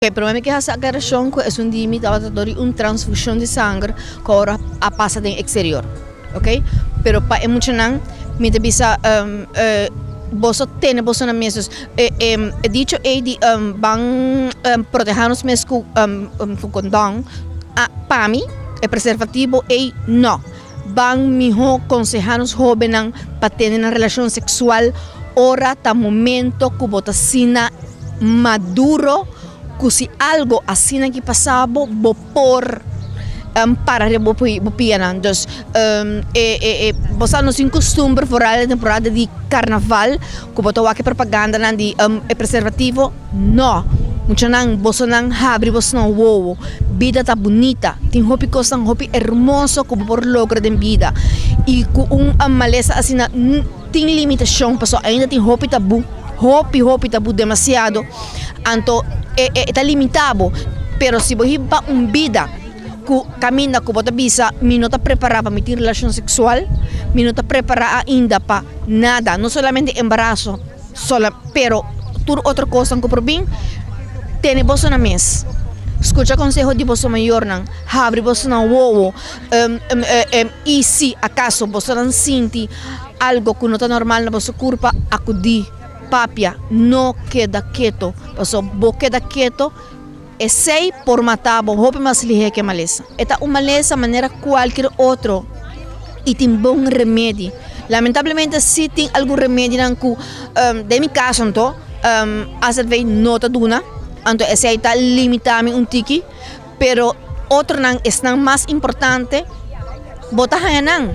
E prome mi ke hasi aklarashon ku esun di mi tabata dor di un transfushon di sanger ku awor a pasa den eksterior, ok. Pero pa e muchanan mi ta bisa boso tene boso na mes. Dus e dicho ei di ban proteha nos mes ku kondon, pa mi e preservativo ei no. Ban mihó konsehá nos hóbennan pa tene nan relashon seksual ora ta momento ku bo ta asina maduro ku si algo asina ki pasa bo, bo por para riba bo pianan. Dus bo sa nos tin kustumber foral den temporada di karnaval ku bo ta wak e propagandanan di e preservativo. No! Muchanan, bosonan habri bosonan wowo. Bida ta bunita. Tin hopi kosnan hopi hermoso ku bo por logra den bida. I ku un malesa asina tin limitashon pasobra ainda tin hopi tabú, hopi hopi tabú, demasiado. Anto e e ta limitá bo. Pero si bo hiba un bida ku kaminda ku bo ta bisa mi no ta prepará pa mi tin relashon seksual, mi no ta prepará ainda pa nada, no solamente embaraso. Sola, pero tur otro kosnan ku por bin, tene boso na mes. Skucha konseho di boso mayornan, habri bosonan wowo, i si akaso bosonan sinti algo ku no ta normal na boso kurpa, akudí, papia, no keda keto, pasobra bo keda keto, Esei por mata bo hopi mas lihé ku e malesa. E ta un malesa manera kualkier otro i tin bon remedi. Lamentablemente si tin algun remedinan ku den mi kaso anto AZV no ta duna, anto esei ta limita mi un tiki, pero otronan esnan mas importante bo ta haña nan.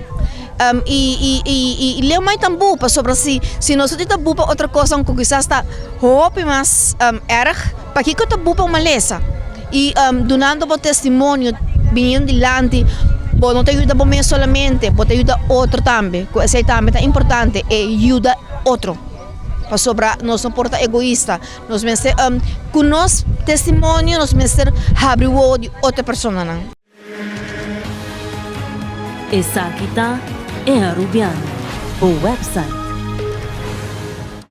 I leu mai tambú pasobra si nos ta tabú pa otro kosnan ku kisas ta hopi mas erg. Pakiko ta bu pa un malesa? I dunando bo testimonio, biniendo dilanti, bo no ta yuda bo mes solamente, bo ta yuda otro tambe. Ku esei tambe ta importante, e yuda otro. Pasobra nos no por ta egoista. Nos mester, ku nos testimonio nos mester habri wowo di otro personanan. Esaki ta E Arubiano, bo website.